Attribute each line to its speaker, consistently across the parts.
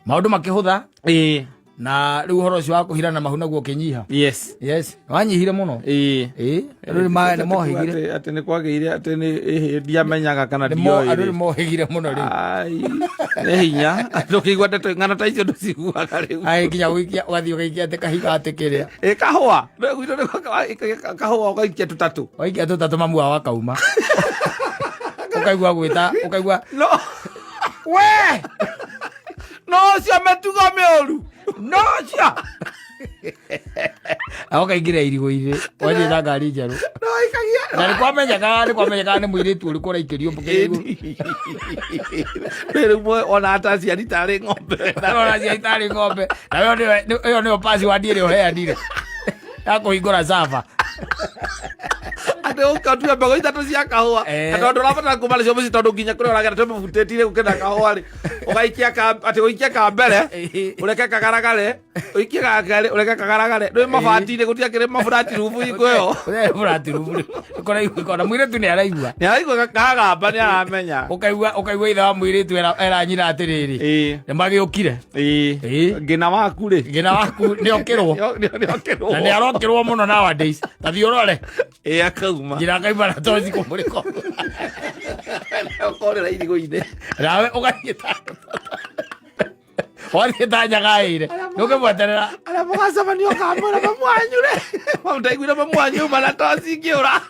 Speaker 1: Maũndũ makĩhũtha. Na rĩu ũhoro ũcio wa kũhirana mahu naguo ũkĩnyiha. Yes, wanyihire mũno. Ĩĩ, andũ nĩ mohĩgire.
Speaker 2: Atĩ nĩ kwagĩire atĩ nĩ ĩhĩ ndiamenyaga kana
Speaker 1: Andũ
Speaker 2: ndioĩ.
Speaker 1: nĩ mohĩgire mũno rĩu.
Speaker 2: Ai, nĩ hinya ndũkĩigua ndeto ng'ano ta icio ndũciguaga rĩu.
Speaker 1: Ai, nginya gũikia ũgathiĩ ũgaikia atĩ kahiga atĩ kĩrĩa.
Speaker 2: Ĩ kahũa. Rĩu gwitũ nĩ kahũa ũgaikia tũtatũ.
Speaker 1: Waikia tũtatũ mamu wao akauma. Ũkaigua gwĩta, ũkaigua
Speaker 2: No.
Speaker 1: We!
Speaker 2: No ũcio mĩtugo mĩũru.
Speaker 1: No ũcio! Na ũkaingĩra irigũ-inĩ, wathiĩ na ngari njerũ.
Speaker 2: No ikagia.
Speaker 1: Na nĩ kwamenyekaga nĩ mũirĩtu ũrĩkũ ũraikĩrio mbũkĩ igũrũ.
Speaker 2: Rĩu ona ata aciari tarĩ ng'ombe.
Speaker 1: Ona aciari tarĩ ng'ombe. Na ĩyo nĩyo password ĩrĩa ũheanire ya kũhingũra server.
Speaker 2: Atĩ ũka ũtue mbegũ ithatũ cia kahũa. Na tondũ ũrabatara kuma nacio mũciĩ tondũ nginya kũrĩa ũragera twĩmĩbutĩtire gũkĩenda kahũa rĩ. Ũgaikia ka atĩ ũikie ka mbere ũreke kagaragare, ũikie ga kerĩ ũreke kagaragare. Ndũĩ mabati-inĩ gũtiakĩrĩ maburati rubu hingo ĩyo.
Speaker 1: Burati rubu kũraigua na mũirĩtu nĩ araigua.
Speaker 2: Nĩ araigua kagamba nĩ aramenya.
Speaker 1: Ũkaigua ithe wa mũirĩtu era nyina atĩrĩrĩ, nĩ magĩũkire.
Speaker 2: Ngĩna waku rĩ.
Speaker 1: Ngĩna waku nĩ okĩrwo.
Speaker 2: Nĩ okĩrwo.
Speaker 1: Na nĩ arokĩrwo mũno nowadays. Ta thiĩ ũrore.
Speaker 2: Ĩĩ, akauma.
Speaker 1: Njĩra akauma na toci kũmũrĩko.
Speaker 2: Ũkorĩra irigũ-inĩ.
Speaker 1: Nawe ũgathiĩ ta wathiĩ ta nyagaĩire ndũngĩmweterera.
Speaker 2: Arĩa mũgacemania ũkamwĩra mamu wanyu rĩ. Ndaiguire mamu wanyu uma na toci ngĩũra.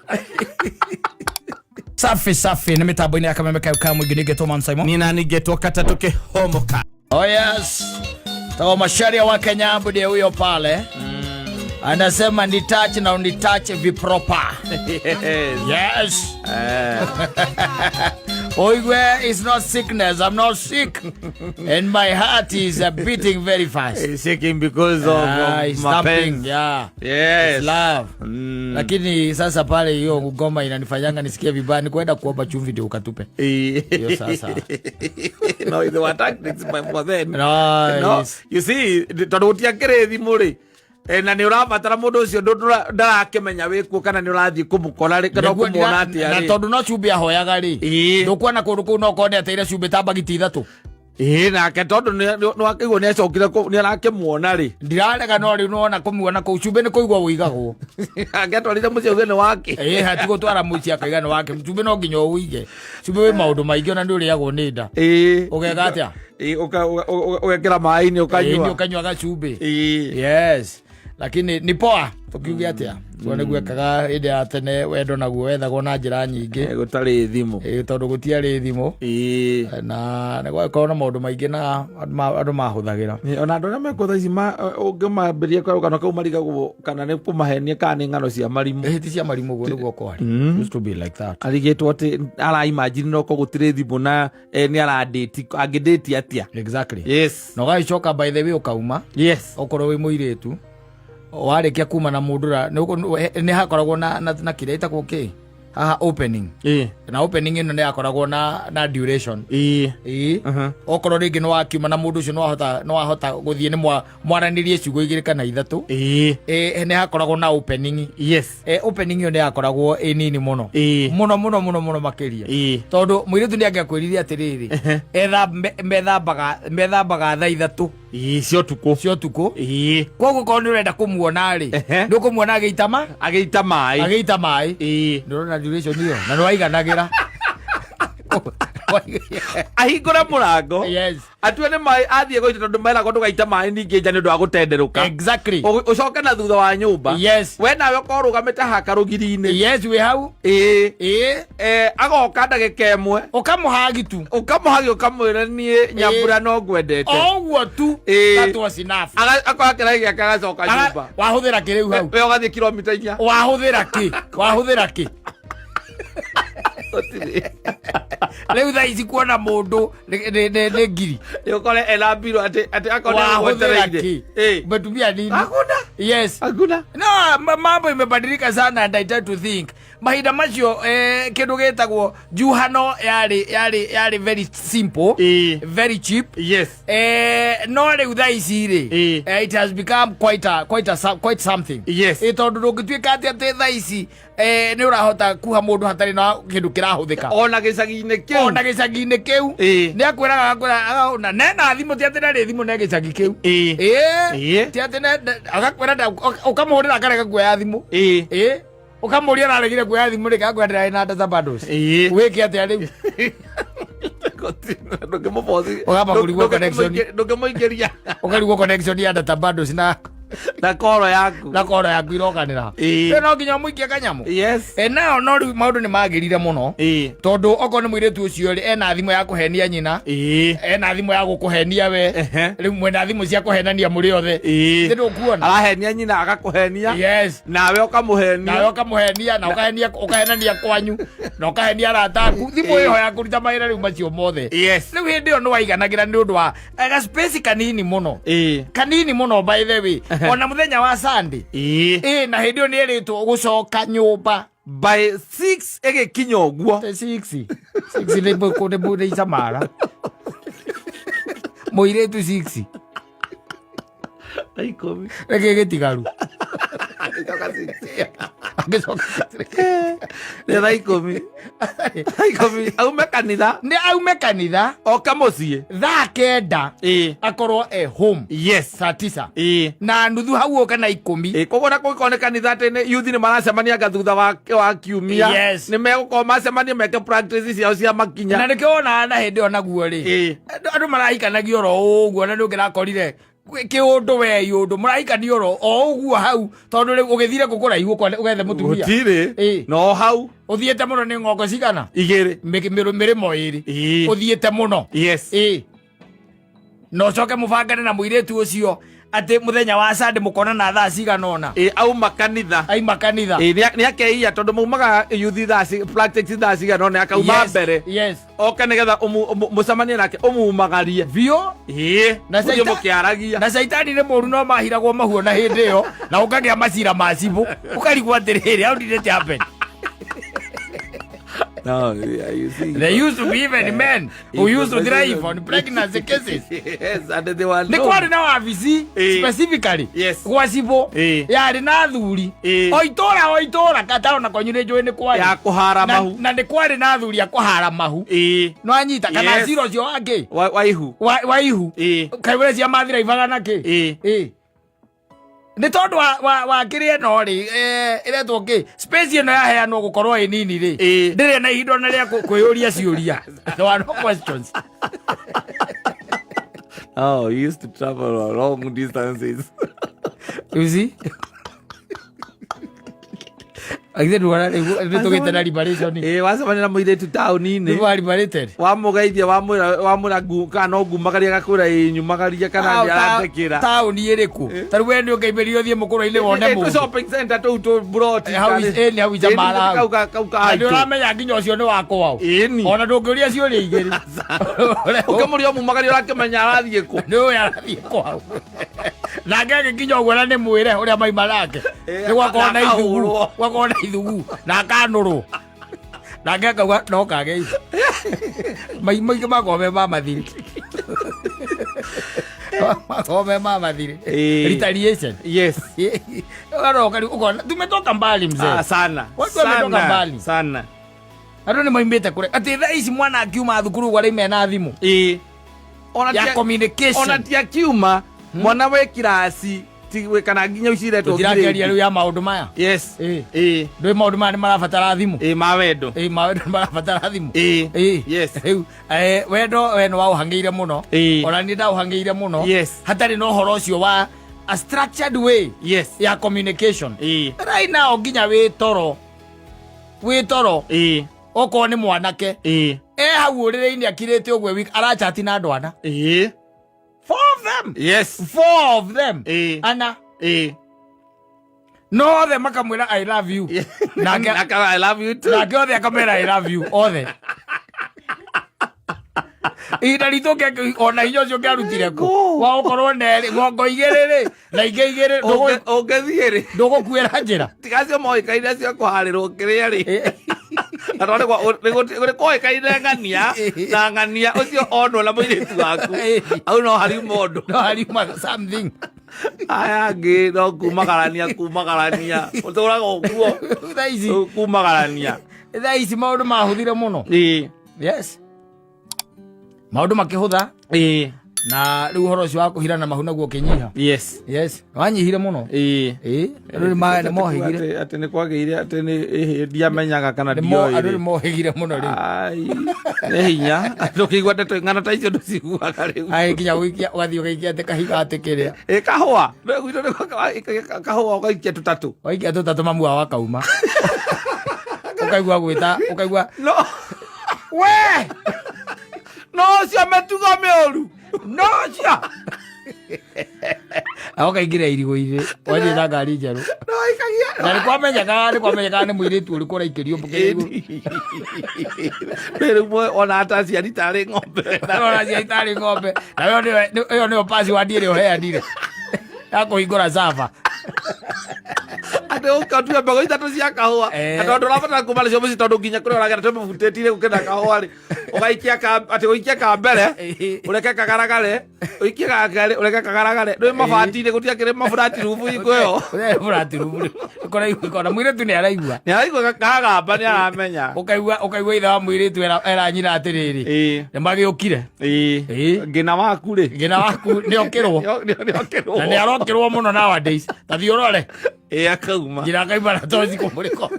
Speaker 1: Safi safi, nĩ mĩtambo-inĩ ya Kameme kayo ka mũingĩ nĩngetwo Man Simon.
Speaker 2: Nina ningetwo katatũ kĩhomoka.
Speaker 1: Oh yes. Tawa Macharia wa Kenya ndiye huyo pale. Anasema ni touch na unitouch viproper. Yes. Oigwe is not sickness. I'm not sick. And my heart is beating very fast.
Speaker 2: It's shaking because of,
Speaker 1: Ah,
Speaker 2: of
Speaker 1: it's thumping.
Speaker 2: mapenzi.
Speaker 1: Yeah.
Speaker 2: Yes.
Speaker 1: It's love. Lakini sasa pale hiyo ngoma inanifanyanga nisikie vibaya, ni kwenda kuomba chumvi ndio ukatupe. Hiyo sasa.
Speaker 2: No, they were tactics by then.
Speaker 1: No,
Speaker 2: No, you see, tondũ gũtiakĩrĩ thimũ rĩ, na nĩ ũrabatara mũndũ ũcio ndarakĩmenya wĩkuo kana nĩ ũrathiĩ kũmũkora rĩ kana
Speaker 1: Nĩguo
Speaker 2: ũkũmuona atĩa
Speaker 1: na
Speaker 2: rĩ.
Speaker 1: tondũ no cumbĩ ahoyaga rĩ, ndũkuona kũndũ kũu no korwo nĩ ateire cumbĩ ta mbagiti 3.
Speaker 2: Ĩĩ, nake tondũ nĩ wakĩigua nĩ acokire nĩ arakĩmuona rĩ.
Speaker 1: Ndirarega, no rĩu nĩwona kũmuona kũu cumbĩ nĩ kũigwo ũigagwo.
Speaker 2: Angĩatwarire mũciĩ auge nĩ wake.
Speaker 1: Ĩĩ, hatigũtwara mũciĩ akaiga nĩ wake. Cumbĩ no nginya ũwĩige. Cumbĩ wĩ maũndũ maingĩ, ona nĩ ũrĩagwo nĩ nda. Ũgeka atĩa?
Speaker 2: Ĩĩ, ũgekĩra maĩ-inĩ
Speaker 1: Ĩĩ,
Speaker 2: ũkanyua.
Speaker 1: nĩ ũkanyua gacumbĩ. Yes, lakini ni poa, tukiuge atĩa kuo nĩ gwekaga hĩndĩ ya tene. Wendo naguo wethagwo na njĩra nyingĩ.
Speaker 2: Gũtarĩ thimũ.
Speaker 1: Ĩĩ, tondũ gũtiarĩ thimũ. Na nĩ gwagĩkorwo na maũndũ maingĩ na andũ mahũthagĩra.
Speaker 2: Ona andũ arĩa mekuo thaa ici ũngĩmambĩrĩria kwa rũgano kau marigagwo kana nĩ kũmahenia kana nĩ ng'ano cia marimũ.
Speaker 1: Ĩhĩ, ti cia marimũ, ũguo nĩguo kwarĩ. Used to be like that.
Speaker 2: Arigĩtwo atĩ araimagine no ko gũtirĩ thimũ na nĩ arandĩti angĩndĩti atĩa.
Speaker 1: Na ũgagĩcoka, by the way, ũkauma. Okorwo wĩ mũirĩtu warĩkia kuma na mũndũ nĩ hakoragwo na kĩrĩa ĩtagwo kĩ haha, opening. Na opening ĩno nĩ yakoragwo na duration. Ĩĩ. Okorwo rĩngĩ nĩ wakiuma na mũndũ ũcio nĩ wahota gũthiĩ nĩ mwaranĩrie ciugo igĩrĩ kana ithatũ. Ĩ, nĩ hakoragwo na opening. Opening ĩyo nĩ yakoragwo ĩ nini mũno. Mũno mũno mũno mũno makĩria. Tondũ mũirĩtu nĩ angĩakwĩrire atĩrĩrĩ, methambaga thaa 3
Speaker 2: Cia ũtukũ.
Speaker 1: Cia ũtukũ. Koguo korwo nĩ ũrenda kũmuona rĩ, nĩ ũkũmuona agĩita ma
Speaker 2: Agĩita maĩ.
Speaker 1: Agĩita maĩ. Nĩ ũrona duration ĩyo na nĩ waiganagĩra.
Speaker 2: Ahingũre mũrango. Atue nĩ maĩ athiĩ gũita tondũ meragwo ndũgaita maĩ ningĩ nja nĩ ũndũ wa gũtenderũka. Ũcoke na thutha wa nyũmba. We nawe ũkorwo ũrũgamĩte haka rũgiri-inĩ.
Speaker 1: Yes, wĩ hau.
Speaker 2: Agoka ndagĩka 1.
Speaker 1: Ũkamũhagi tu.
Speaker 2: Ũkamũhagi ũkamwĩra niĩ Nyambura no ngwendete.
Speaker 1: O ũguo tu. That was enough.
Speaker 2: Akoya kĩraĩ gĩake agacoka nyũmba.
Speaker 1: Wahũthĩra kĩ rĩu hau?
Speaker 2: We ũgathiĩ kilomita 4.
Speaker 1: Wahũthĩra kĩ? Wahũthĩra kĩ?
Speaker 2: Gũtirĩ.
Speaker 1: Rĩu thaa ici kuona mũndũ nĩ ngiri.
Speaker 2: Nĩ ũkore ena mbiro atĩ akorwo nĩ
Speaker 1: Wahũthĩra
Speaker 2: agwetereire.
Speaker 1: kĩ? Umetumia nini?
Speaker 2: Hakuna.
Speaker 1: Yes.
Speaker 2: Hakuna.
Speaker 1: No, mambo imebadilika sana and I tend to think Mahinda macio kindu gitagwo njuhano yari very simple, very cheap. No riu thaa ici ri, it has become quite something. Tondu ndũngĩtuĩka atĩ thaa ici nĩ ũrahota kuha mũndũ hatarĩ na kĩndũ kĩrahũthĩka.
Speaker 2: Ona gĩcagi-inĩ kĩu.
Speaker 1: Ona gĩcagi-inĩ kĩu. Nĩ akwĩraga, agakwĩra na nena thimũ, ti atĩ ndarĩ thimũ ne gĩcagi kĩu. Ti atĩ agakwĩra ũkamũhũrĩra akarega kuoya thimũ. Ũkamũria araregire kuoya thimũ rĩ, agakwĩra ndĩrarĩ na data bundles. Wĩke atĩa rĩu?
Speaker 2: Ndũngĩmũboci.
Speaker 1: Ũkamba kũrigwo connection.
Speaker 2: Ndũngĩmũingĩria.
Speaker 1: Ũkarigwo connection ya data bundles na
Speaker 2: na koro yaku.
Speaker 1: Na koro yaku irokanĩra. Rĩu no nginya ũmũikie kanyamũ. Nao no rĩu maũndũ nĩ magĩrire mũno, tondũ okorwo nĩ mũirĩtu ũcio rĩ, ena thimũ ya kũhenia nyina, ena thimũ ya gũkũhenia we. Rĩu mwena thimũ cia kũhenania mũrĩ othe. Nĩ ndũkuona.
Speaker 2: Arahenia nyina, agakũhenia. Nawe ũkamũhenia.
Speaker 1: Nawe ũkamũhenia na ũkahenia, ũkahenania kwanyu na ũkahenia arata aku. Thimũ ĩyo ya kũruta mawĩra rĩu macio mothe. Rĩu hĩndĩ ĩyo nĩ waiganagĩra nĩ ũndũ wa ga space kanini mũno. Kanini mũno, by the way. Ona mũthenya wa Sunday, na hĩndĩ ĩyo nĩ erĩtwo gũcoka nyũmba
Speaker 2: by 6 ĩgĩkinya ũguo.
Speaker 1: 6 nĩ icamara mũirĩtu 6.
Speaker 2: Thaa 10.
Speaker 1: Rĩngĩ gĩtigaru.
Speaker 2: Agĩcoka 6.
Speaker 1: Agĩcoka.
Speaker 2: Nĩ thaa 10, thaa 10 aume kanitha.
Speaker 1: Nĩ aume kanitha.
Speaker 2: Oke mũciĩ.
Speaker 1: Thaa 9. Akorwo e home. Saa 9. Na nuthu hau ũke na 10.
Speaker 2: Koguo na kũngĩkorwo nĩ kanitha atĩ nĩ youth nĩ maracemania anga thutha wa kiumia, nĩ megũkorwo macemanie meke practice ciao cia makinya.
Speaker 1: Na nĩkĩo wonaga na hĩndĩ ĩyo naguo rĩ, andũ marahikanagia oro ũguo, na nĩ ũngĩrakorire kĩũndũ we ũndũ mũrahikania oro o ũguo hau, tondũ rĩu ũgĩthire kũ kũraihu ũgethe mũtumia?
Speaker 2: Gũtirĩ. No hau.
Speaker 1: Ũthiĩte mũno nĩ ng'ongo cigana?
Speaker 2: 2.
Speaker 1: Mĩrĩmo 2. Ũthiĩte mũno. Na ũcoke mũbangane na mũirĩtu ũcio atĩ mũthenya wa Sunday mũkonana thaa cigana ũna.
Speaker 2: Auma kanitha.
Speaker 1: Aima kanitha.
Speaker 2: Nĩ akeia tondũ maumaga youth practice thaa cigana ũna, akauma mbere. Oke nĩgetha mũcemanie nake ũmumagarie.
Speaker 1: Biũ. Na
Speaker 2: Mũthiĩ mũkĩaragia.
Speaker 1: Na caitani nĩ mũru, no mahiragwo mahuo na hĩndĩ ĩyo na ũkagĩa macira ma cibũ, ũkarigwo atĩrĩrĩ, how did it happen?
Speaker 2: No, yeah, you see.
Speaker 1: There used to be even men who used to drive on pregnancy cases.
Speaker 2: Yes, and they were
Speaker 1: Nĩ
Speaker 2: known.
Speaker 1: kwarĩ na wabici specifically gwa cibũ, yarĩ na athuri o itũra o itũra, katao na kwanyu nĩ njũĩ nĩ kwarĩ.
Speaker 2: Ya kũhara mahu.
Speaker 1: Na nĩ kwarĩ na athuri a kũhara mahu. No anyita kana cira ũcio wangĩ
Speaker 2: Wa ihu.
Speaker 1: Wa ihu. Kaĩ ũrecia mathiraibaga na kĩ? Nĩ tondũ wa kĩrĩa ĩno rĩ, ĩretwo kĩ, space ĩno yaheanwo gũkorwo ĩ nini rĩ, ndĩrĩ na ihinda ona rĩa kwĩyũria ciũria. There were no questions.
Speaker 2: Oh, he used to travel long distances.
Speaker 1: You see, Agithĩ ndwara rĩu nĩ tũgĩte na liberation.
Speaker 2: Wacemania na mũirĩtu taũni-inĩ.
Speaker 1: Nĩ wa liberated.
Speaker 2: Wamũgeithia, wamwĩra kana no ngumagaria, agakwĩra ĩ nyumagaria kana nĩ arathekĩra.
Speaker 1: Taũni ĩrĩkũ? Ta rĩu we nĩ ũngĩaimĩrire ũthiĩ mũkũrũ-inĩ wone
Speaker 2: Tũ
Speaker 1: mũndũ.
Speaker 2: Shopping center tũu tũ broti.
Speaker 1: Hau nĩ hau icamara hau.
Speaker 2: Kau ka
Speaker 1: Na nĩ ũramenya nginya ũcio nĩ wa kwao.
Speaker 2: Ĩni.
Speaker 1: Ona ndũngĩũria ciũria igĩrĩ.
Speaker 2: Ũkĩmũria ũmumagaria ũrakĩmenya arathiĩ kũ.
Speaker 1: Nĩ ũyũ arathiĩ kwao. Nake agĩkinya ũguo na nĩ mwĩre ũrĩa maima nake. Nĩ gwakorwo na ithugu.
Speaker 2: Akahũrwo.
Speaker 1: Gwakorwo na ithugu. Na akanũrwo. Nake akauga no kage ici. Mai maingĩ makorwo me ma mathirĩ. Makorwo me ma mathirĩ. Retaliation. Ũgaroka rĩu ũkona tumetoka mbali, mzee.
Speaker 2: Ah, sana.
Speaker 1: Watu wametoka
Speaker 2: Sana,
Speaker 1: mbali.
Speaker 2: sana.
Speaker 1: Andũ nĩ maumĩte kũrĩa atĩ thaa ici mwana akiuma thukuru ũguo araima ena thimũ
Speaker 2: Ona
Speaker 1: ya communication.
Speaker 2: Ona ti akiuma mwana wĩ kiraci ti kana nginya ici iretwo
Speaker 1: Tũtirakĩaria
Speaker 2: grade.
Speaker 1: rĩu ya maũndũ maya. Ndũĩ maũndũ maya nĩ marabatara thimũ.
Speaker 2: Ma wendo.
Speaker 1: Maũndũ nĩ marabatara thimũ. Rĩu wendo we nĩ waũhang'ĩire mũno. Ona niĩ ndaũhang'ĩire mũno. Hatarĩ na ũhoro ũcio wa a structured way ya communication. Right now nginya wĩ toro, wĩ toro, okorwo nĩ mwanake, e hau ũrĩrĩ-inĩ akirĩte ũguo wiki arachati na andũ ana. Four of them. Four of them. Ana. No othe makamwĩra "I love you". Nake
Speaker 2: Nake, "I love you too."
Speaker 1: Nake othe akamwĩra "I love you" othe. Ihinda ritũ ona hinya ũcio ũngĩarutire kũ wa gũkorwo nerĩ ng'ongo igĩrĩ rĩ na ingĩ igĩrĩ
Speaker 2: Ũngĩthiĩ rĩ,
Speaker 1: ndũgũkuĩra njĩra.
Speaker 2: Tiga acio moĩkaine acio kũharĩrwo kĩrĩa rĩ, na tondũ nĩ kwoĩkaine ng'ania na ng'ania ũcio onwo na mũirĩtu waku au no hariuma ũndũ.
Speaker 1: No hariuma something.
Speaker 2: Aya angĩ no kumagarania kumagarania ũtũraga ũguo.
Speaker 1: Thaa ici
Speaker 2: Kumagarania.
Speaker 1: Thaa ici maũndũ mahũthire mũno. Yes, maũndũ makĩhũtha. Na rĩu ũhoro ũcio wa kũhirana mahu naguo ũkĩnyiha. Yes, wanyihire mũno. Ĩĩ, andũ nĩ mohĩgire.
Speaker 2: Atĩ nĩ kwagĩire atĩ nĩ ĩhĩ ndiamenyaga kana
Speaker 1: andũ nĩ
Speaker 2: ndioĩ.
Speaker 1: Mohĩgire mũno rĩu.
Speaker 2: Ai, nĩ hinya ndũkĩigua ndeto ng'ano ta icio ndũciguaga rĩu.
Speaker 1: Ai, nginya gũikia ũgathiĩ ũgaikia atĩ kahiga atĩ kĩrĩa.
Speaker 2: Ĩ kahũa. Nĩ gwitũ nĩ kahũa ũgaikia tũtatũ.
Speaker 1: Waikia tũtatũ mamu wao akauma, ũkaigua gwĩta ũkaigua
Speaker 2: no
Speaker 1: we
Speaker 2: no ũcio mĩtugo mĩũru.
Speaker 1: No cio na ũkaingĩra irigũ-inĩ wathiĩ na ngari njerũ.
Speaker 2: No ikagia.
Speaker 1: Na nĩ kwamenyekaga nĩ mũirĩtu ũrĩkũ ũraikĩrio mbũkĩ igũrũ.
Speaker 2: Rĩu ona ata aciari tarĩ ng'ombe.
Speaker 1: Ona aciari tarĩ ng'ombe na ĩyo nĩyo password ĩrĩa ũheanire ya kũhingũra server.
Speaker 2: Atĩ ũka ũtue mbegũ ithatũ cia kahũa. Na tondũ ũrabatara kuma nacio mũciĩ tondũ nginya kũrĩa ũragera tũmĩbutĩtire gũkĩna kahũa rĩ, ũgaikia ka atĩ gũikia ka mbere, ũreke kagaragare, ũikie ga kerĩ, ũreke kagaragare. Rĩu mabati-inĩ gũtiakĩrĩ maburati rubu hingo ĩyo.
Speaker 1: Burati rubu kũraigua na mũirĩtu nĩ araigua.
Speaker 2: Nĩ araigua kagamba nĩ aramenya.
Speaker 1: Ũkaigua ithe wa mũirĩtu era nyina atĩrĩrĩ, nĩ magĩũkire.
Speaker 2: Ngĩna waku rĩ.
Speaker 1: Ngĩna waku nĩ okĩrwo.
Speaker 2: Nĩ okĩrwo.
Speaker 1: Na nĩ arokĩrwo mũno nowadays, ta thiĩ ũrore.
Speaker 2: Ĩ akauma.
Speaker 1: Njĩra akauma na toci kũmũrĩko.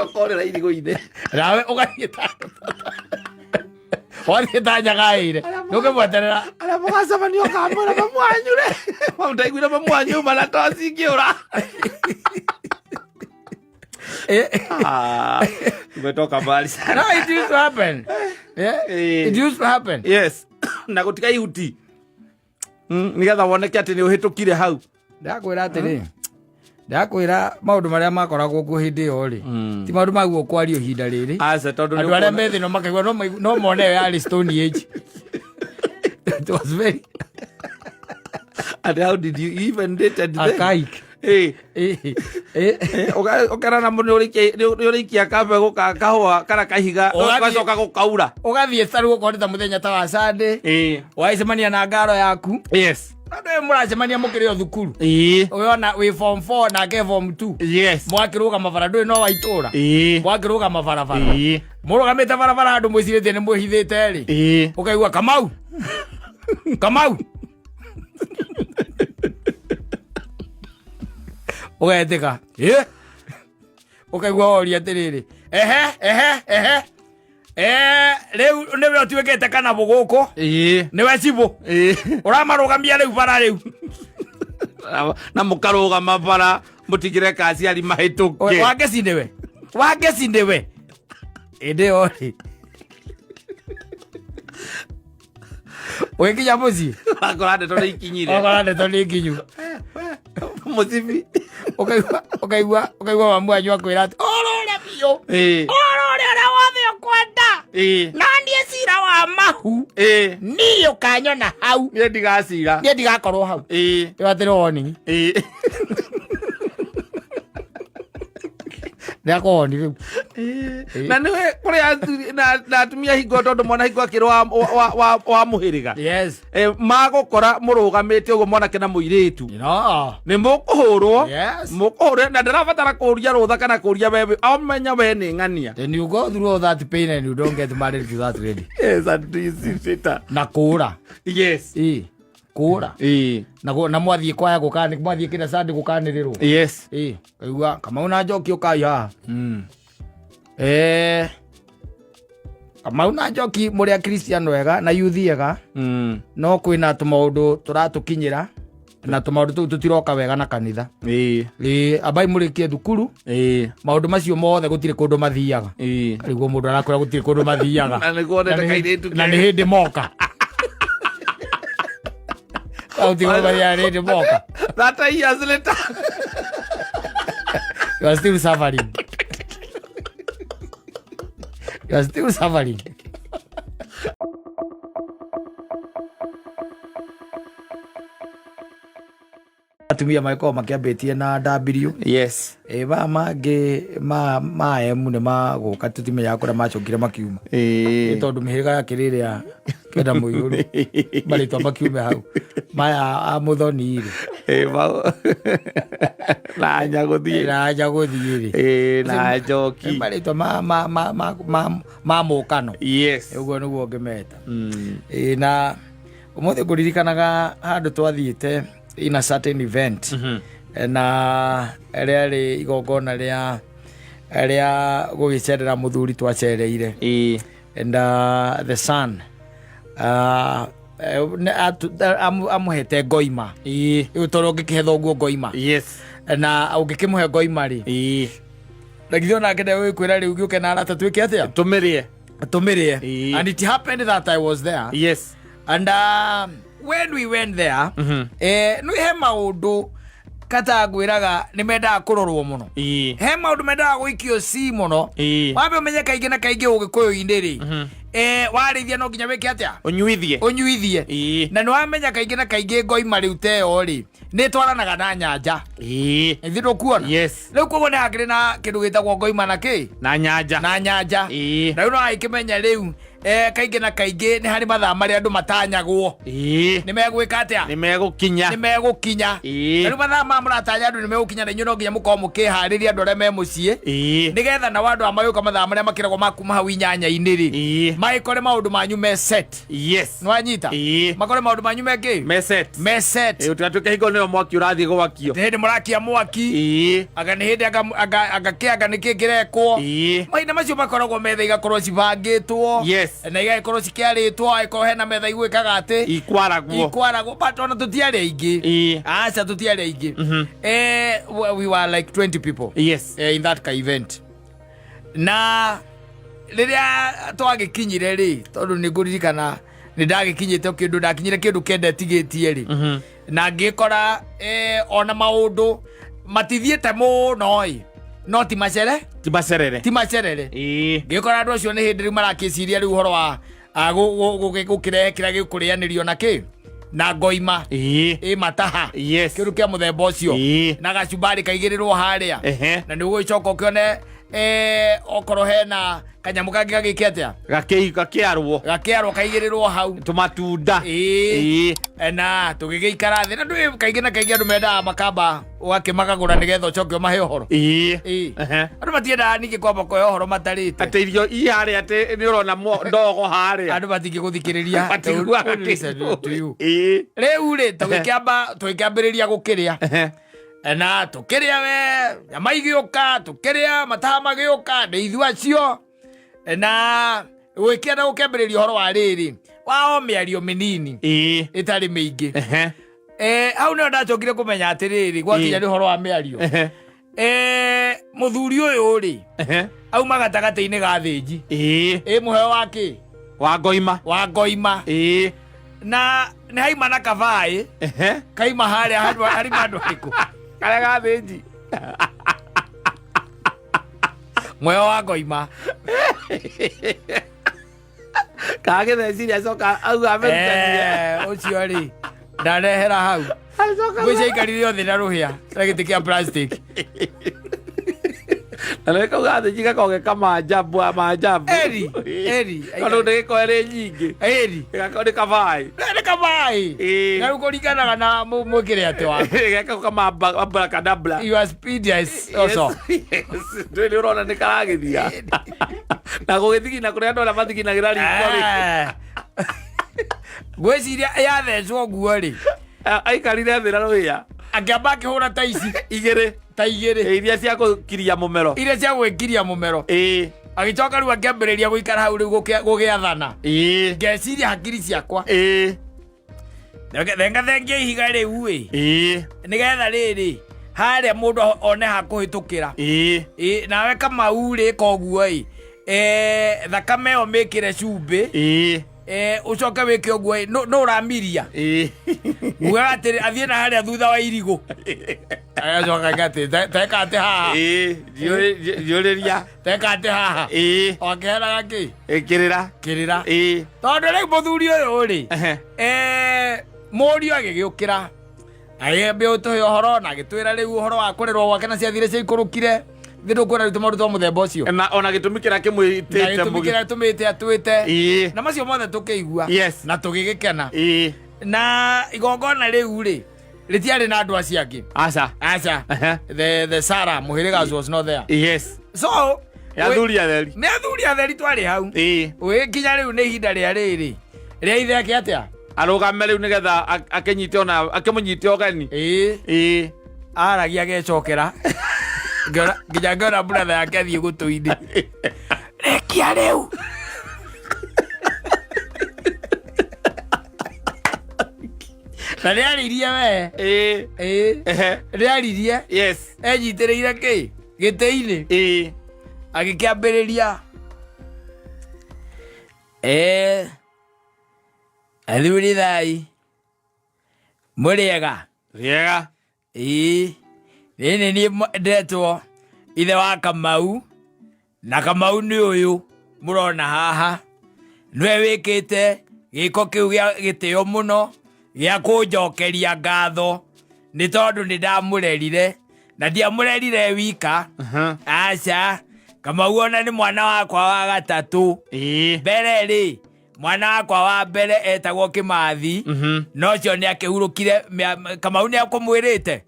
Speaker 2: Ũkorĩra irigũ-inĩ.
Speaker 1: Nawe ũgathiĩ ta wathiĩ ta nyagaĩre ndũkĩmweterera.
Speaker 2: Arĩa mũgacemania ũkamwĩra mamu wanyu rĩ, mau ndaiguire mamu wanyu uma na toci ngĩũra. Ah, umetoka mbali sana.
Speaker 1: No, it used to happen. Yeah. It used to happen.
Speaker 2: Yes, na gũtiga ihuti. Nĩgetha woneke atĩ nĩ ũhĩtũkire hau.
Speaker 1: Ndakwĩra atĩrĩ, ndakwĩra maũndũ marĩa makoragwo kuo hĩndĩ ĩyo rĩ, ti maũndũ maguo kwario ihinda rĩrĩ.
Speaker 2: Aca, tondũ nĩ
Speaker 1: Andũ arĩa
Speaker 2: ũkuona-
Speaker 1: methĩ no makaigua no mone ĩyo yarĩ stone age. It was very
Speaker 2: And how did you even dated then?
Speaker 1: archaic.
Speaker 2: Ũkera na mũndũ nĩ ũrĩikia kambegũ ka kahũa kana kahiga, ũgacoka gũkaura.
Speaker 1: Ũgathiĩ tarĩu okorwo nĩ ta mũthenya ta wa Sunday, wagĩcemania na ngaro yaku. Andũ ĩyo mũracemania mũkĩrĩ o thukuru. Ũyona wĩ form 4 nake form 2. Mwakĩrũgama bara, ndũĩ no wa itũra. Mwakĩrũgama barabara. Mũrũgamĩte barabara handũ mwĩcirĩtie nĩ mwĩhithĩte rĩ. Ũkaigua Kamau. Kamau. Ũgetĩka. Ĩ. Ũkaigua woria atĩrĩrĩ. Ehe ehe ehe. Rĩu nĩwe ũtuĩkĩte kana gũkũ. Nĩwe cibũ. Ũramarũgamia rĩu bara rĩu.
Speaker 2: Na mũkarũgama bara mũtigĩreka aciari mahĩtũke.
Speaker 1: Wangeci nĩwe. Wangeci nĩwe. Ĩndĩ ĩyo rĩ. Ũgĩkinya mũciĩ.
Speaker 2: Wakora ndeto nĩ ikinyire.
Speaker 1: Wakora ndeto nĩ nginyu.
Speaker 2: Mũcibi.
Speaker 1: Ũkaigua mamu wanyu akwĩra atĩ ũrũre biũ. Ũrũre ũrĩa wothe ũkwenda. No niĩ cira wa mahu. Niĩ ũkanyona hau.
Speaker 2: Niĩ ndigacira.
Speaker 1: Niĩ ndigakorwo hau. Ĩyo atĩrĩ warning. Nĩakũwoni rĩu.
Speaker 2: Na nĩwe kũrĩ athuri na atumia hingo tondũ mwana hingo akĩrwo wa mũhĩrĩga. Magũkora mũrũgamĩte ũguo mwanake na mũirĩtu.
Speaker 1: No.
Speaker 2: Nĩ mũkũhũrwo.
Speaker 1: Yes.
Speaker 2: Mũkũhũrwo na ndarabatara kũria rũtha kana kũria wewe amenya we nĩ ng'ania.
Speaker 1: Then you go through all that pain and you don't get married to that lady.
Speaker 2: Yes, and this is it.
Speaker 1: Na kũra. Ĩ. Kũra. Na mwathiĩ kwaya gũkani mwathiĩ kĩna sandi gũkanĩrĩrwo. Ĩ. Kaigua Kamau na Njoki ũkai haha. Kamau na Njoki mũrĩ a Christian wega na youth ega. No kwĩna tũmaũndũ tũratũkinyĩra na tũmaũndũ tũu tũtiroka wega na kanitha. Ĩ ambai mũrĩkie thukuru. Maũndũ macio mothe gũtirĩ kũndũ mathiaga. Karĩguo mũndũ arakwĩra gũtirĩ kũndũ mathiaga.
Speaker 2: Na nĩguo wonete kairĩtu
Speaker 1: Na nĩ hĩndĩ moka. Gũtirĩ kũndũ mathiaga, nĩ hĩndĩ moka.
Speaker 2: 30 years later.
Speaker 1: You are still suffering. You are still suffering. Atumia magĩkorwo makĩambĩtie na W.
Speaker 2: Yes.
Speaker 1: Ĩ maya mangĩ ma M nĩ magũka, tũtimenyaga kũrĩa macokire makiuma. Nĩ tondũ mĩhĩrĩga ya kĩrĩrĩa kenda mũiyũru marĩtwa makiume hau maya a mũthoni rĩ.
Speaker 2: Ĩ, na nyagũthiĩ.
Speaker 1: Na njagũthiĩ rĩ.
Speaker 2: Ĩ, na njoki.
Speaker 1: Nĩ marĩtwa ma mũkano.
Speaker 2: Yes.
Speaker 1: Ũguo nĩguo ngĩmeta. Ĩ, na ũmũthĩ ngũririkanaga handũ twathiĩte in a certain event, na rĩarĩ igongona rĩa gũgĩcerera mũthuri twacereire. And the son amũhete ngoima. Rĩu tondũ ũngĩkĩhe thoguo ngoima, na ũngĩkĩmũhe ngoima rĩ, na githĩ onake ndegũgĩkwĩra rĩu gĩũke na arata twĩke atĩa?
Speaker 2: Tũmĩrĩe.
Speaker 1: Tũmĩrĩe. And it happened that I was there, and when we went there, nĩ he maũndũ kata ngwĩraga nĩ mendaga kũrorwo mũno. He maũndũ mendaga gũikio ci mũno. Wambe ũmenye kaingĩ na kaingĩ ũgĩkũyũ-inĩ rĩ, warĩithia no nginya wĩke atĩa?
Speaker 2: Ũnyuithie.
Speaker 1: Ũnyuithie. Na nĩ wamenya kaingĩ na kaingĩ ngoima rĩu teyo rĩ, nĩ ĩtwaranaga na nyanja. Ithuĩ ndũkuona?
Speaker 2: Yes.
Speaker 1: Rĩu koguo nĩ hakĩrĩ na kĩndũ gĩtagwo ngoima na kĩ?
Speaker 2: Na nyanja.
Speaker 1: Na nyanja. Na rĩu no agĩkĩmenya rĩu, kaingĩ na kaingĩ nĩ harĩ mathaa marĩa andũ matanyagwo nĩ megwĩka atĩa?
Speaker 2: Nĩ megũkinya.
Speaker 1: Nĩ megũkinya. Na rĩu mathaa maya mũratanya andũ nĩ megũkinya, na inyuĩ no nginya mũkorwo mũkĩharĩria andũ arĩa me mũciĩ, nĩgetha nao andũ aya magĩũka mathaa marĩa makĩragwo ma kuma hau 8-inĩ rĩ, magĩkore maũndũ manyu me set. Nĩ wanyita? Makore maũndũ manyu me kĩ?
Speaker 2: Me set.
Speaker 1: Me set.
Speaker 2: Ĩ, ũtigatuĩke hingo nĩyo mwaki ũrathiĩ gwakio.
Speaker 1: Nĩ hĩndĩ mũrakia mwaki. Anga nĩ hĩndĩ anga kĩ, anga nĩ kĩ kĩrekwo. Mahinda macio makoragwo metha igakorwo cibangĩtwo, na igagĩkorwo cikĩarĩtwo, angĩkorwo hena metha igwĩkaga atĩ
Speaker 2: Ikwaragwo.
Speaker 1: Ikwaragwo, but ona tũtiarĩ aingĩ. Aca, tũtiarĩ aingĩ. We were like 20 people in that ka event. Na rĩrĩa twagĩkinyire rĩ, tondũ nĩ ngũririkana nĩ ndagĩkinyĩte kĩndũ, ndakinyire kĩndũ 9 tigĩtie rĩ, na ngĩkora ona maũndũ matithiĩte mũno ĩ, no ti macere.
Speaker 2: Ti macerere.
Speaker 1: Ti macerere. Ngĩkora andũ acio nĩ hĩndĩ rĩu marakĩciria rĩu ũhoro wa gũkĩrehe kĩrĩa gĩkũrĩanĩrio na kĩ, na ngoima. Ĩ mataha. Kĩndũ kĩa mũthemba ũcio. Na gacumbari kaigĩrĩrwo harĩa. Na nĩ ũgũgĩcoka ũkĩone, okorwo hena kanyamũ kangĩ gagĩke atĩa?
Speaker 2: Gakĩarwo.
Speaker 1: Gakĩarwo kaigĩrĩrwo hau.
Speaker 2: Tũmatunda.
Speaker 1: Na tũgĩgĩikara thĩ, na ndũĩ kaingĩ na kaingĩ andũ mendaga makamba ũgakĩmakagũra nĩgetha ũcoke ũmahe ũhoro. Andũ matiendaga ningĩ kwamba kũhe ũhoro matarĩte.
Speaker 2: Atĩ irio i harĩa, atĩ nĩ ũrona ndogo harĩa.
Speaker 1: Andũ matingĩgũthikĩrĩria.
Speaker 2: Matiguaga.
Speaker 1: Listen to you.
Speaker 2: Kĩndũ.
Speaker 1: Rĩu rĩ, tũgĩkĩambĩrĩria gũkĩrĩa, na tũkĩrĩa we, nyama igĩũka, tũkĩrĩa, mataha magĩũka, nĩ ithuĩ acio, na gwĩkĩenda gũkĩambĩrĩria ũhoro wa rĩrĩ wa o mĩario mĩnini ĩtarĩ mĩingĩ. Hau nĩho ndacokire kũmenya atĩrĩrĩ, gwakinya nĩ ũhoro wa mĩario, mũthuri ũyũ rĩ, auma gatagatĩ-inĩ ga thĩnji. Ĩ mũheo wa kĩ?
Speaker 2: Wa ngoima.
Speaker 1: Wa ngoima. Na nĩ haima na kabaĩ kaima harĩa harima andũ arĩkũ?
Speaker 2: Karĩa ga thĩnji.
Speaker 1: Mũheo wa ngoima.
Speaker 2: Kagĩtheciri acoka auga amerutanie.
Speaker 1: Ũcio rĩ, ndarehera hau ngwĩcia aikarire othe na rũhĩa na gĩtĩ kĩa plastic.
Speaker 2: Na nĩ kauga thĩnji gakorwo ge kamanjambu manjambu.
Speaker 1: Eri, eri.
Speaker 2: Tondũ nĩ gĩkorwo ĩrĩ nyingĩ.
Speaker 1: Eri.
Speaker 2: Gĩgakorwo nĩ kabaĩ.
Speaker 1: Nĩ kabaĩ. Na rĩu kũringanaga na mwĩkĩre atĩ waku.
Speaker 2: Gekago kama abracadabra.
Speaker 1: Your speed is also
Speaker 2: Ndũĩ nĩ ũrona nĩ karagĩthia na gũgĩthigina kũrĩa andũ arĩa mathiginagĩra riko rĩ.
Speaker 1: Ngwĩciria yathecwo ũguo rĩ,
Speaker 2: Aikarire thĩ na rũhĩa.
Speaker 1: Akĩamba akĩhũra ta ici.
Speaker 2: Igĩrĩ.
Speaker 1: Ta igĩrĩ.
Speaker 2: Iria cia gũkiria mũmero.
Speaker 1: Iria cia gwĩkiria mũmero. Agĩcoka rĩu akĩambĩrĩria gũikara hau rĩu gũgĩathana. Ngeciria hakiri ciakwa, thenga thengia ihiga rĩu ĩ, nĩgetha rĩrĩ harĩa mũndũ one ha kũhĩtũkĩra. Ĩ, nawe Kamau rĩ, koguo ĩ, thakame ĩyo mĩkĩre cumbĩ, ũcoke wĩke ũguo ĩ, nũ ũramiria. Ugaga atĩrĩ athiĩ na harĩa thutha wa irigũ, agacoka atĩ teka atĩ haha.
Speaker 2: Njũrĩria.
Speaker 1: Teka atĩ haha. O akĩhenaga kĩ?
Speaker 2: Ĩkĩrĩra.
Speaker 1: Kĩrĩra. Tondũ rĩu mũthuri ũyũ rĩ, mũriũ agĩgĩũkĩra. Agĩambia gũtũhe ũhoro na agĩtwĩra rĩu ũhoro wa kũrerwo gwake na ciathire ciaikũrũkire. Thĩ ndũkuona rĩu tũmaũndũ twa mũthemba ũcio.
Speaker 2: Na ona gĩtũmi kĩrĩa
Speaker 1: Na
Speaker 2: kĩmwĩtĩte.
Speaker 1: gĩtũmi kĩrĩa tũmĩte atwĩte.
Speaker 2: Ĩĩ.
Speaker 1: Na macio mothe tũkĩigua.
Speaker 2: Yes.
Speaker 1: Na tũgĩgĩkena.
Speaker 2: Ĩĩ.
Speaker 1: Na igongona rĩu rĩ rĩtiarĩ na andũ acio angĩ.
Speaker 2: Aca.
Speaker 1: Aca.
Speaker 2: Ehe.
Speaker 1: The Sarah mũhĩrĩga was not there.
Speaker 2: Yes.
Speaker 1: So
Speaker 2: Ya athuri atheri.
Speaker 1: Nĩ athuri atheri twarĩ hau.
Speaker 2: Ĩĩ.
Speaker 1: Ũgĩkinya rĩu nĩ ihinda rĩa rĩrĩ rĩa ithe ake atĩa?
Speaker 2: Arũgame rĩu nĩgetha akĩnyite ona akĩmũnyite ũgeni.
Speaker 1: Ĩĩ.
Speaker 2: Ĩĩ.
Speaker 1: Aragia agecokera. Nginya ngĩona brother yake athiĩ gũtũ-inĩ. Rekia rĩu. Na nĩaririe we.
Speaker 2: Ĩĩ.
Speaker 1: Ĩĩ.
Speaker 2: Ehe.
Speaker 1: Nĩaririe.
Speaker 2: Yes.
Speaker 1: Enyitĩrĩire kĩ? Gĩtĩ-inĩ.
Speaker 2: Ĩĩ.
Speaker 1: Agĩkĩambĩrĩria. Athuri thai. Mũrĩega.
Speaker 2: Rĩega.
Speaker 1: Ĩĩ. Nĩ niĩ ndetwo ithe wa Kamau. Na Kamau nĩ ũyũ mũrona haha. Nĩwe wĩkĩte gĩko kĩu gĩa gĩtĩo mũno gĩa kũnjokeria ngatho nĩ tondũ nĩ ndamũrerire na ndiamũrerire wika. Aca, Kamau ona nĩ mwana wakwa wa gatatũ.
Speaker 2: Ĩĩ.
Speaker 1: Mbere rĩ, mwana wakwa wa mbere etagwo Kĩmathi. No ũcio nĩ akĩhurũkire. Kamau nĩ akũmwĩrĩte?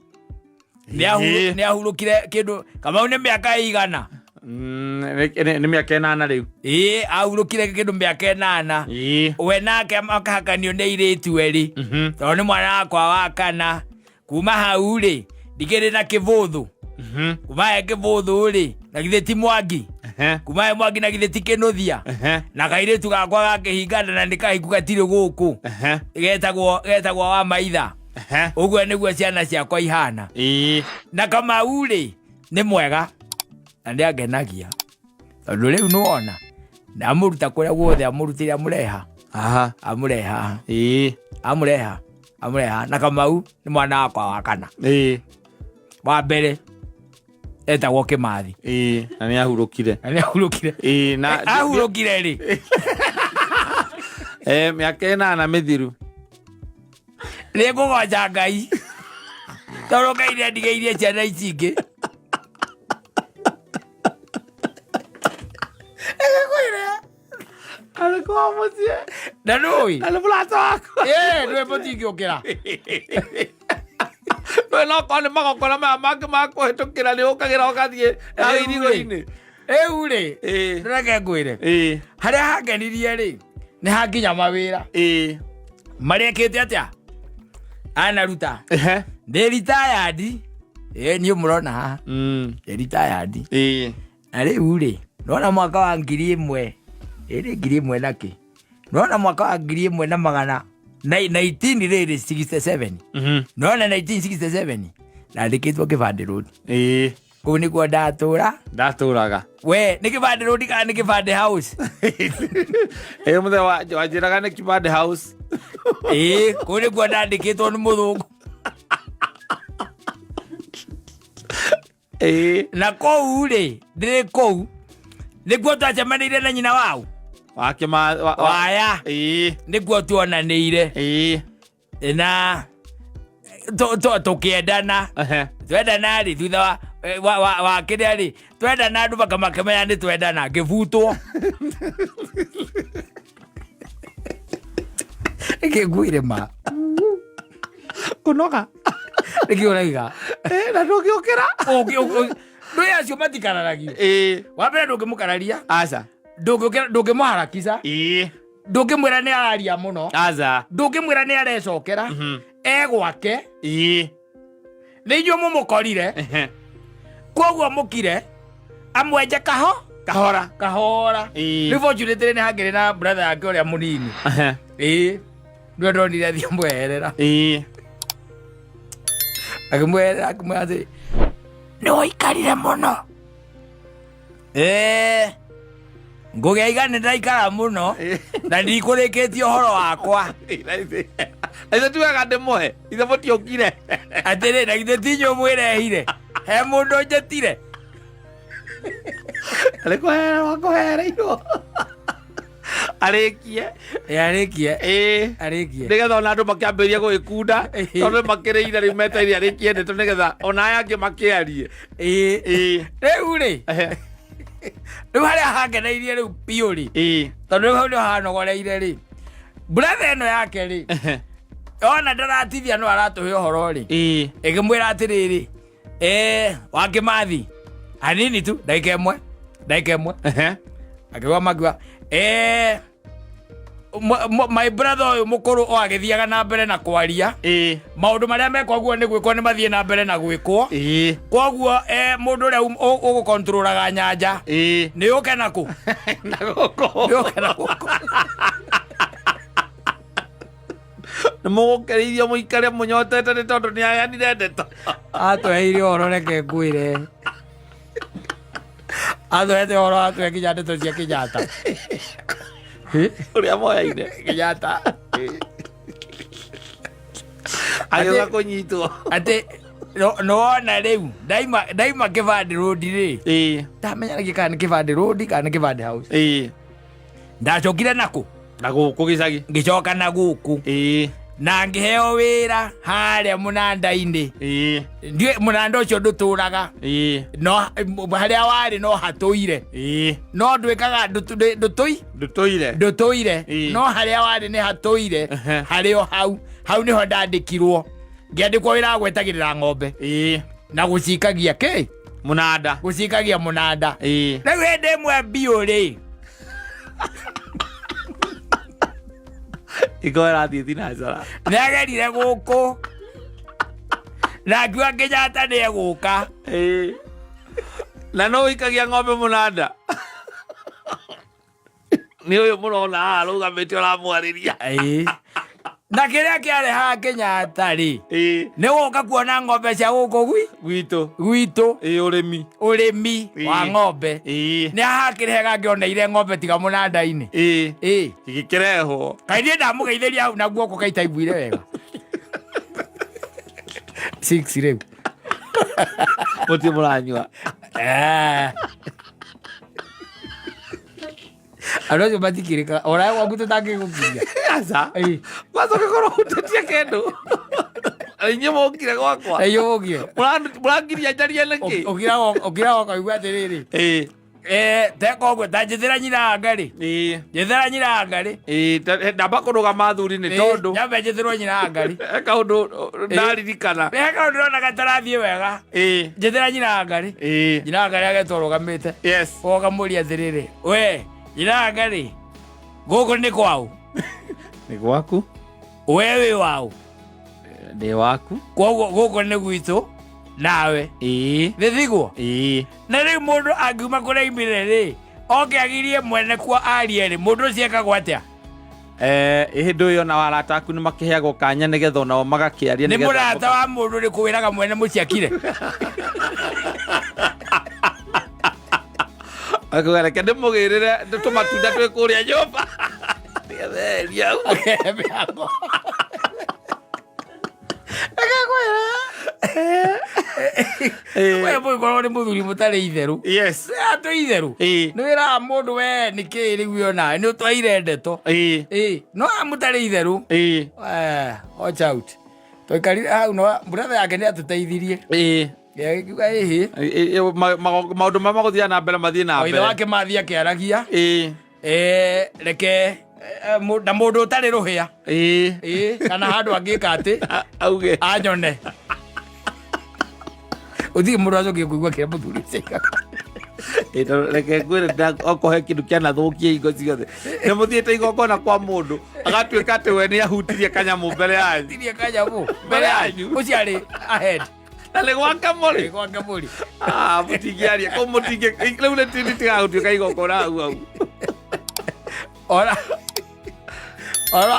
Speaker 2: Ĩĩ.
Speaker 1: Nĩ ahurũkire kĩndũ. Kamau nĩ mĩaka ĩigana?
Speaker 2: Nĩ mĩaka 8 rĩu.
Speaker 1: Ĩĩ, ahurũkire kĩndũ mĩaka 8.
Speaker 2: Ĩĩ.
Speaker 1: We nake akahakanio nĩ airĩtu erĩ. Tondũ nĩ mwana wakwa wa kana. Kuma hau rĩ, ndikĩrĩ na kĩbũthũ. Kuma he kĩbũthũ rĩ, na githĩ ti Mwangi? Kuma he Mwangi na githĩ ti Kĩnũthia? Na kairĩtu gakwa gakĩhingana na nĩ kahiku gatirĩ gũkũ. Getagwo wa Maitha. Ũguo nĩguo ciana ciakwa ihana.
Speaker 2: Ĩĩ.
Speaker 1: Na Kamau rĩ, nĩ mwega na nĩ angenagia. Tondũ rĩu nĩwona, ndamũruta kũrĩa guothe amũrutĩire amũreha.
Speaker 2: Aha.
Speaker 1: Amũreha.
Speaker 2: Ĩĩ.
Speaker 1: Amũreha. Amũreha. Na Kamau nĩ mwana wakwa wa kana.
Speaker 2: Ĩĩ.
Speaker 1: Wa mbere etagwo Kĩmathi.
Speaker 2: Ĩĩ, na nĩ ahurũkire.
Speaker 1: Na nĩ ahurũkire.
Speaker 2: Ĩĩ, na
Speaker 1: Ahurũkire rĩ?
Speaker 2: Mĩaka 8 mĩthiru.
Speaker 1: Nĩ ngũgoca Ngai. Tondũ Ngai nĩ andigĩirie ciana ici ingĩ.
Speaker 2: Arĩ kwa mũciĩ.
Speaker 1: Na nũĩ?
Speaker 2: Na nĩ mũrata wakwa.
Speaker 1: Ĩĩ, nĩwe mũtingĩũkĩra.
Speaker 2: Nũĩ no korwo nĩ magongona maya mangĩ ma kũhĩtũkĩra nĩ ũkagĩra ũgathiĩ na
Speaker 1: Rĩu rĩ.
Speaker 2: irigũ-inĩ.
Speaker 1: Rĩu rĩ,
Speaker 2: Ĩĩ.
Speaker 1: reke ngwĩre.
Speaker 2: Ĩĩ.
Speaker 1: Harĩa hangenirie rĩ, nĩ hanginya mawĩra.
Speaker 2: Ĩĩ.
Speaker 1: Marĩa ekĩte atĩa? Anaruta.
Speaker 2: Ehe.
Speaker 1: Ndĩ retired. Ĩĩ, niĩ mũrona haha. Ndĩ retired.
Speaker 2: Ĩĩ.
Speaker 1: Na rĩu rĩ, nona mwaka wa ngiri ĩmwe, ĩrĩ ngiri ĩmwe na kĩ? Nona mwaka wa ngiri ĩmwe na magana na 19 rĩrĩ 67. Nona 1967 nandĩkĩtwo Kĩbandĩ Road.
Speaker 2: Ĩĩ.
Speaker 1: Kũu nĩkuo ndatũra.
Speaker 2: Ndatũraga.
Speaker 1: We, nĩ Kĩbandĩ Road kana nĩ Kĩbandĩ House?
Speaker 2: Ĩĩ, mũthenya wanjĩraga nĩ Kĩbandĩ House.
Speaker 1: Ĩĩ, kũu nĩkuo ndandĩkĩtwo nĩ mũthũngũ.
Speaker 2: Ĩĩ.
Speaker 1: Na kũu rĩ, ndĩrĩ kũu nĩkuo twacemanĩire na nyina wau.
Speaker 2: Wake ma
Speaker 1: Waya.
Speaker 2: Ĩĩ.
Speaker 1: Nĩkuo tuonanĩire.
Speaker 2: Ĩĩ.
Speaker 1: Na tũkĩendana.
Speaker 2: Ehe.
Speaker 1: Twendana rĩ, thutha wa kĩrĩa rĩ, twendana andũ makamakĩmenya nĩ twendana, ngĩbutwo. Nĩkĩ ngwĩre ma?
Speaker 2: Kũnoga.
Speaker 1: Nĩkĩ ũraiga?
Speaker 2: Na ndũngĩũkĩra.
Speaker 1: Ndũĩ acio matikararagio.
Speaker 2: Ĩĩ.
Speaker 1: Wa mbere ndũngĩmũkararia.
Speaker 2: Aca.
Speaker 1: Ndũngĩmũharakica.
Speaker 2: Ĩĩ.
Speaker 1: Ndũngĩmwĩra nĩ araria mũno.
Speaker 2: Aca.
Speaker 1: Ndũngĩmwĩra nĩ arecokera. E gwake.
Speaker 2: Ĩĩ.
Speaker 1: Nĩ inyuĩ mũmũkorire.
Speaker 2: Ehe.
Speaker 1: Koguo mũkire amwenje kaho
Speaker 2: Kahora.
Speaker 1: Kahora.
Speaker 2: Ĩĩ.
Speaker 1: Rĩu fortunately nĩ hangĩrĩ na brother yake ũrĩa mũnini.
Speaker 2: Ehe.
Speaker 1: Ĩĩ. Nĩwe ndonire athiĩ amweherera.
Speaker 2: Ĩĩ.
Speaker 1: Akĩmweherera akĩmwĩra atĩ nĩ waikarire mũno. Ĩĩ. Ngũgĩa iga nĩ ndaikara mũno na ndikũrĩkĩtie ũhoro wakwa.
Speaker 2: Ithe ti wega ndĩmũhe. Ithe mũtiũkire.
Speaker 1: Atĩrĩ, na githĩ ti inyuĩ mwĩrehire? He mũndũ njĩtire?
Speaker 2: Arĩ kũhererwo akũhereirwo. Arĩkie.
Speaker 1: Arĩkie.
Speaker 2: Ĩĩ.
Speaker 1: Arĩkie.
Speaker 2: Nĩgetha ona andũ makĩambĩrĩria gũgĩkunda, tondũ makĩrĩire rĩu metereire arĩkie ndeto nĩgetha ona aya angĩ makĩarie.
Speaker 1: Ĩĩ.
Speaker 2: Ĩĩ.
Speaker 1: Rĩu rĩ,
Speaker 2: Ehe.
Speaker 1: rĩu harĩa hangeneirie rĩu biũ rĩ, tondũ rĩu hau nĩho hanogoreire rĩ, brother ĩno yake rĩ, ona ndaratithia no aratũhe ũhoro rĩ, ĩkĩmwĩra atĩrĩrĩ, wa Kĩmathi hanini tu, ndagĩka ĩmwe, ndagĩka ĩmwe. Akiuga makiuga, my brother ũyũ mũkũrũ o agĩthiaga na mbere na kwaria, maũndũ marĩa mekwaguo nĩ gwĩkwo nĩ mathiĩ na mbere na gwĩkwo. Koguo mũndũ ũrĩa ũgũkontrolaga nyanja nĩ ũke na kũ?
Speaker 2: Na gũkũ.
Speaker 1: Nĩ ũke na gũkũ.
Speaker 2: Nĩ mũgũkĩrĩithio mũikare mũnyotete nĩ tondũ nĩ aheanire ndeto.
Speaker 1: Atweheire ũhoro, reke ngwĩre, atwehete ũhoro, atwehe nginya ndeto cia Kenyatta.
Speaker 2: Ũrĩa moyaine.
Speaker 1: Kenyatta.
Speaker 2: Agĩũka kũnyitwo.
Speaker 1: Atĩ nĩwona rĩu ndaima Kĩbandĩ Road rĩ, ndamenyanagia kana nĩ Kĩbandĩ Road kana nĩ Kĩbandĩ House. Ndacokire nakũ?
Speaker 2: Na gũkũ gĩcagi.
Speaker 1: Ngĩcoka na gũkũ na ngĩheo wĩra harĩa mũnanda-inĩ. Ndiũĩ mũnanda ũcio ndũtũraga, no harĩa warĩ no hatũire, no ndwĩkaga ndũtũi.
Speaker 2: Ndũtũire.
Speaker 1: Ndũtũire. No harĩa warĩ nĩ hatũire. Harĩ o hau, hau nĩho ndandĩkirwo, ngĩandĩkwo wĩra wa gwetagĩrĩra ng'ombe na gũcikagia kĩ?
Speaker 2: Mũnanda.
Speaker 1: Gũcikagia mũnanda. Rĩu hĩndĩ ĩmwe biũ rĩ,
Speaker 2: Iko ĩrathiĩ thinacara.
Speaker 1: Nĩ agerire gũkũ na akiuga Kenyatta nĩ egũka.
Speaker 2: Na no ũikagia ng'ombe mũnanda nĩ ũyũ mũrona haha arũgamĩte ũramwarĩria.
Speaker 1: Ĩĩ. Na kĩrĩa kĩarehaga Kenyatta rĩ, nĩ gũka kuona ng'ombe cia gũkũ
Speaker 2: gwitũ.
Speaker 1: Gwitũ.
Speaker 2: Ĩĩ, ũrĩmi.
Speaker 1: Ũrĩmi wa ng'ombe. Nĩ ahakĩrehaga ngĩoneire ng'ombe tiga mũnanda-inĩ. Ĩĩ.
Speaker 2: Igĩkĩrehwo.
Speaker 1: Kaĩ niĩ ndamũgeithĩria hau na guoko kaitaiguire wega. Six rĩu.
Speaker 2: Mũtirĩ mũranyua.
Speaker 1: Eh. Andũ acio matikĩrĩka onawe gwaku tũtangĩgũkiria.
Speaker 2: Aca.
Speaker 1: Ĩĩ.
Speaker 2: Kwanza ũngĩkorwo hutĩtie kĩndũ, inyuĩ mũkire gwakwa.
Speaker 1: Ĩĩ, ũgũkire.
Speaker 2: Mũrangiria njarie nĩkĩ?
Speaker 1: Ũkiraga ũkaigua atĩrĩrĩ, teka ũguo ta njĩthĩra nyina anga rĩ, njĩthĩra nyina anga rĩ.
Speaker 2: Ĩĩ, ndamba kũrũgama athuri nĩ tondũ
Speaker 1: nyambe njĩthĩrwo nyina anga rĩ.
Speaker 2: He kaũndũ ndaririkana.
Speaker 1: He kaũndũ ndĩrona gatarathiĩ wega. Njĩthĩra nyina anga rĩ. Nyina anga rĩ agetwo rũgamĩte. Ũkamũria atĩrĩrĩ, we nyina anga rĩ, gũkũ nĩ kwaũ?
Speaker 2: Nĩ gwaku.
Speaker 1: We wĩ waũ?
Speaker 2: Ndĩ waku.
Speaker 1: Koguo gũkũ nĩ gwitũ nawe. Nĩ thiguo?
Speaker 2: Ĩĩ.
Speaker 1: Na rĩu mũndũ angiuma kũrĩa aimire rĩ, oke agirie mwene kuo arie rĩ, mũndũ ũcio ekagwo atĩa?
Speaker 2: Hĩndĩ ĩyo nao arata aku nĩ makĩheagwo kanya nĩgetha onao magakĩaria.
Speaker 1: Nĩ
Speaker 2: nĩgetha
Speaker 1: mũrata wa mũndũ ũrĩkũ wĩraga mwene mũciĩ akire?
Speaker 2: Akauga reke ndĩmũgĩrĩre tũmatunda twĩ kũrĩa nyũmba nĩgetha eherie hau.
Speaker 1: Akehe mĩhango. We mũgĩkorwo nĩ mũthuri mũtarĩ itherũ. Atũ itherũ. Nĩ wĩraga mũndũ we nĩ kĩĩ rĩu yonawe nĩ ũtwaire ndeto. Ĩĩ, no aya mũtarĩ itherũ. Watch out. Twaikarire hau no brother yake nĩ atũteithirie. Agĩkiuga ĩhĩ.
Speaker 2: Maũndũ marĩa magũthiaga na mbere mathiĩ na
Speaker 1: O ithe
Speaker 2: mbere.
Speaker 1: wake mathiĩ akĩaragia. Reke na mũndũ ũtarĩ rũhĩa. Kana handũ angĩka atĩ
Speaker 2: auge
Speaker 1: anyone. Ũthiĩ mũndũ acokie kũigua kĩrĩa mũthuri ũcio aigaga.
Speaker 2: Ĩĩ, tondũ reke ngwĩre okorwo he kĩndũ kĩanathũkia hingo ciothe nĩ mũthiĩte igongona kwa mũndũ agatuĩka atĩ we nĩ ahutirie kanyamũ mbere yanyu.
Speaker 1: Tirie kanyamũ
Speaker 2: mbere yanyu.
Speaker 1: Ũcio arĩ ahead.
Speaker 2: Na nĩ gwake mũrĩ.
Speaker 1: Nĩ gwake mũrĩ.
Speaker 2: Ah, mũtingĩaria kũu, mũtingĩ rĩu nĩ tigaga gũtuĩka igongona hau hau.
Speaker 1: Ora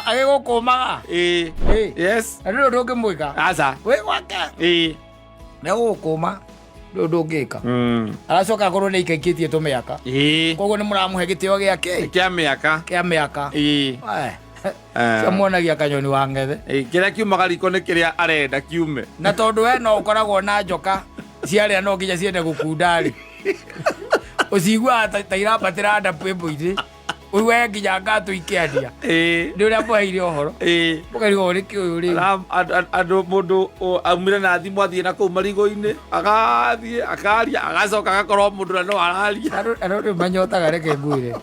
Speaker 1: agĩgũkũmaga. Na ndũrĩ ũndũ ũngĩmwĩka.
Speaker 2: Aca.
Speaker 1: Wĩ gwake. Nĩ gũgũkũma, ndũrĩ ũndũ ũngĩka. Aracoka akorwo nĩ aikaikĩtie tũmĩaka. Koguo nĩ mũramũhe gĩtĩo gĩake
Speaker 2: kĩa mĩaka.
Speaker 1: Kĩa mĩaka. Ciamuonagia kanyoni wa ng'ethe.
Speaker 2: Ĩĩ, kĩrĩa kiumaga riko nĩ kĩrĩa arenda kiume.
Speaker 1: Na tondũ we no ũkoragwo na njoka ciarĩa no nginya ciende gũkunda rĩ, ũciguaga ta irambatĩra nda pĩmbũ-inĩ. Ũigue nginya ngatũ ikĩaria. Nĩ ũrĩa mũheire ũhoro. Mũkaigua ũrĩ kĩ ũyũ rĩu.
Speaker 2: Andũ mũndũ aumire na thimũ athiĩ na kũu marigũ-inĩ agathiĩ akaria agacoka agakorwo mũndũ na no araria.
Speaker 1: Andũ rĩu manyotaga reke ngwĩre.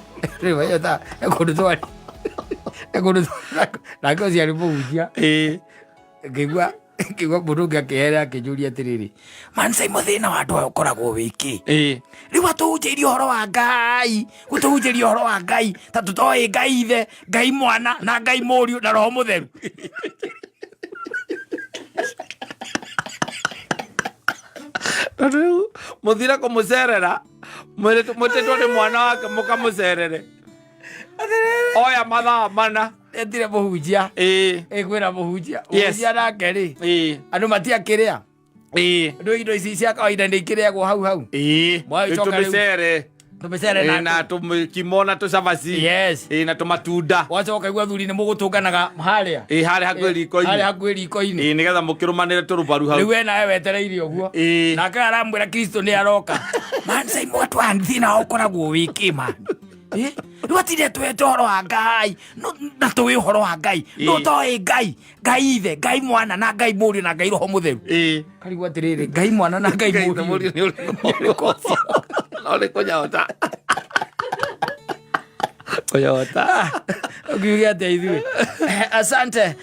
Speaker 1: Rĩu manyotaga he kũndũ twarĩ. He kũndũ nake ũcio arĩ mũhunjia. Ngĩigua ngĩigua mũndũ ũngĩ akĩhera akĩnjũria atĩrĩrĩ mansaimo thĩna wa andũ aya ũkoragwo wĩ kĩ rĩu atũhunjĩirie ũhoro wa Ngai gũtũhunjĩria ũhoro wa Ngai ta tũtoĩ Ngai ithe Ngai mwana na Ngai mũriũ na roho mũtheru.
Speaker 2: Tondũ rĩu mũthire kũmũcerera mwĩtĩtwo nĩ mwana wake mũkamũcerere oya mathaa mana.
Speaker 1: Etire mũhunjia. Ĩkwĩra mũhunjia. Mũhunjia nake rĩ andũ matiakĩrĩa. Andũ indo ici cia kawaida nĩ ikĩrĩagwo hau hau.
Speaker 2: Mwacoka rĩu. Tũmĩcere.
Speaker 1: Tũmĩcere
Speaker 2: na tũmĩkimo na tũcabaci. Na tũmatunda.
Speaker 1: Wacoka igua athuri nĩ mũgũtũnganaga harĩa.
Speaker 2: Harĩa hakuhĩ riko-inĩ.
Speaker 1: Harĩa hakuhĩ riko-inĩ.
Speaker 2: Nĩgetha mũkĩrũmanĩre tũrũbaru hau.
Speaker 1: Rĩu we nawe wetereire ũguo. Nake aramwĩra Kristo nĩ aroka. Man Simon andũ aya thĩna wao ũkoragwo wĩ kĩ man? Rĩu atinde twete ũhoro wa Ngai na tũĩ ũhoro wa Ngai no toĩ Ngai Ngai ithe Ngai mwana na Ngai mũriũ na Ngai roho mũtheru. Karigwo atĩrĩrĩ Ngai mwana na Ngai mũriũ
Speaker 2: nĩ ũrĩkũ? No nĩ kũnyota. Kũnyota.
Speaker 1: Ũkiuge atĩa ithuĩ? Asante.